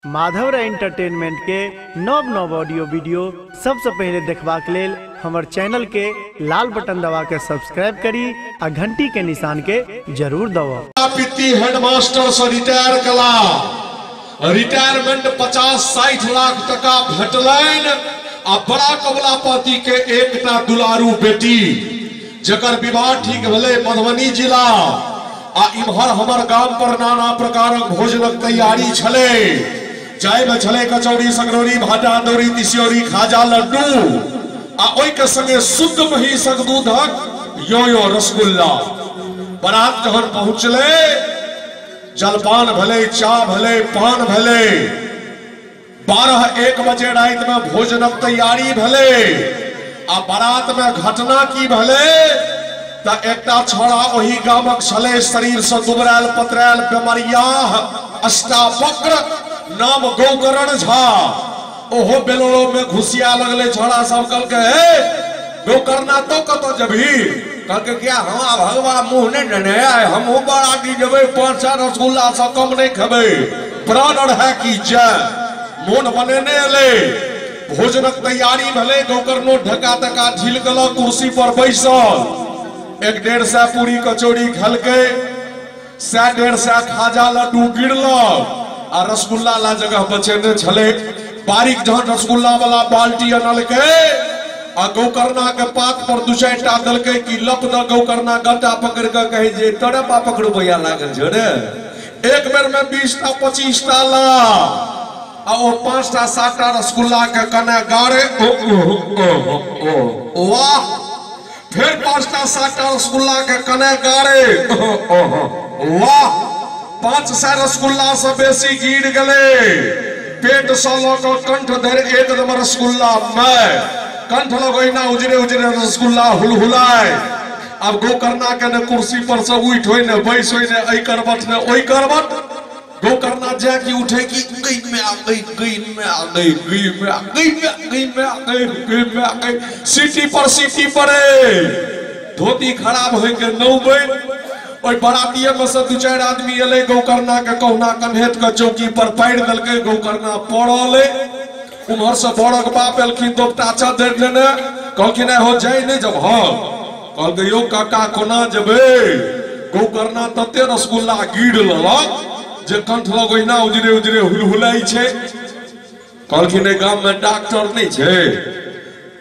Madhav Rai entertainment के नव नव ऑडियो वीडियो सबसे पहले देखबाक लेल हमर चैनल के लाल बटन दबा के सब्सक्राइब करी आ घंटी के निशान के जरूर दबाउ। पित्ती हेडमास्टर से रिटायर कला, रिटायरमेंट 50-60 लाख टका भेटलनि आ बड़ा कमलापति के एकटा दुलारू बेटी जकर विवाह ठीक भेलै मधुबनी जिला आ इम्हर हमर गाम पर नाना प्रकारक भोजनक तैयारी छलै, जाहिमे छलै कचौड़ी, सकरौड़ी, भाटा, दौरी, तिसियौरी, खाजा, लड्डू आ ओहिके संगे शुद्ध महींसक दूधक यो यो रसगुल्ला। बारात जहन पहुँचलै, जलपान भेलै, चाह भेलै, पान भेलै। 12-1 बजे राति में भोजनक तैयारी भेलै आ बारात में घटना की भेलै त एकटा छोड़ा ओही गामक छलै, शरीर से दुबरायल पतरायल बेमरियाह अष्टावक्र, नाम गौकरण झा। ओहो बेलोरो में घुसिया लगले। छोड़ा सब कहलकै, हे गौकरणा तो कतऽ जबही? कहलकै क्या हमरा भगवा मुँह नहीं नेने आय, हमहूँ बाराती जेबै, 500 रसगुल्ला से कम नहीं खेबै, प्राण अढ़ा की जाय। मोन बनेने एलै, भोजनक तैयारी भेलै, गौकर्णो ढका तका झील गेलक, कुर्सी पर बैसल 100-150 पूरी कचौड़ी खेलकै, 100-150 खाजा लड्डू गिरलक आ रसगुल्ला ला जगह बचेने छलै। बारीक जहन रसगुल्ला वाला बाल्टी अनलकै आ गौकर्णा के पात पर 2-4 टा देलकै कि लप द गौकर्णा गट्टा पकड़ के कहे जे तोरे बापक रुपया लागल छौ रे। एक बेर में 20 टा 25 टा ला आ ओ 5 टा 7 टा रसगुल्ला के कने गाड़े, ओ ओ ओ ओ वाह। फिर 5 टा 7 टा रसगुल्ला के कने गाड़े, ओ ओ वाह। 500 रसगुल्ला से बेसी गिर गले, पेट से लऽ कऽ कंठ धरि एकदम रसगुल्ला में, कंठ लग ओहिना उजरे उजरे रसगुल्ला हुलहुलाय। अब गौकर्णा के ने कुर्सी पर से उठि होय ने बैस होय ने एहि करबट ने ओहि करबट। गौकर्णा जाय कि उठे कि गई में आ गई, गई में आ गई, गई में आ गई, गई में आ गई, गई में आ गई। सीटी पर सीटी पड़े, धोती खराब होय के 9 बजे ओहि बरातिये में से 2-4 आदमी एलै, गौकर्णा के कहुना कन्हेत के चौकी पर पारि देलकै, गौकर्णा पड़ल। उम्हर से बड़क बाप एलखिन, दोपटा चद्दर लेने, कहलखिन हो जाय नहीं जब हाँ। कहलकै यौ काका कोना जेबै? गौकर्णा तते रसगुल्ला गिर लेलक जे कंठ लग ओहिना उजरे उजरे हुलहुलाइ छै। कहलखिन एहि गाम में डॉक्टर नहीं छै।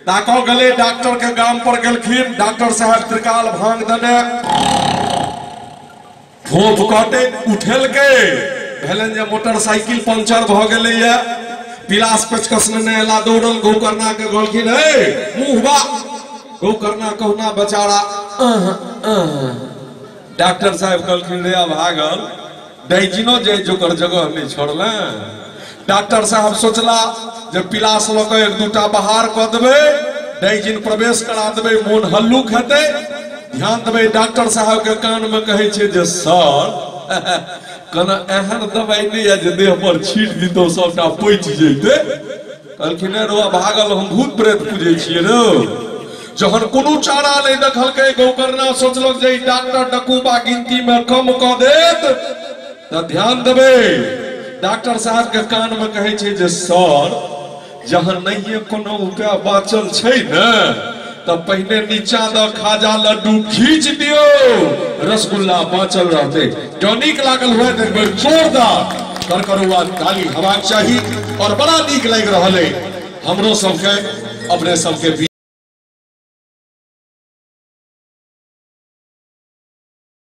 ताकऽ गेलै, डॉक्टर के गाम पर गेलखिन, डॉक्टर साहब त्रिकाल भांग देने फोफ कटे उठेलकै, भेलनि जे मोटरसाइकिल पंचर भऽ गेलैया। पिलास पेचकस नेने एला, दौड़ल गौकर्णा के कहलखिन हे मुँह बा। गौकर्णा कहुना बेचारा डॉक्टर साहब कहलखिन रे भागल डाइजिनो जाय जोकर जगह नहीं छोड़ल। डॉक्टर साहब सोचला जे पिलास लऽ कऽ 1-2 टा बहार कऽ देबै, डाइजिन प्रवेश करा देबै, मोन हल्लुक हेतै। ध्यान देबै, डॉक्टर साहब के कान में कहै छै जे सर कना एहन दवाई नहीं है जे देह पर छीट दितौ सबटा पचि जैतै। कहलखिन रो भागल हम भूत प्रेत पूजै छियै रो। जहन कोनो चारा नहीं देखलकै गौकर्णा सोचलक जे डॉक्टर डकूबा गिनती में कम कऽ देत। तऽ ध्यान देबै, डॉक्टर साहब के कान में कहै छै जे सर जहन नहिये कोनो उपाय बाँचल छै ने तऽ पहिने नीचा द खाजा लड्डू खींच दियौ, रसगुल्ला बाँचल रहतै। जँ नीक लागल हुए तऽ एक बेर जोरदार करकरुआ ताली हेबाक चाही। और बड़ा नीक लागि रहल अइ हमरो सबके, अपने सबके।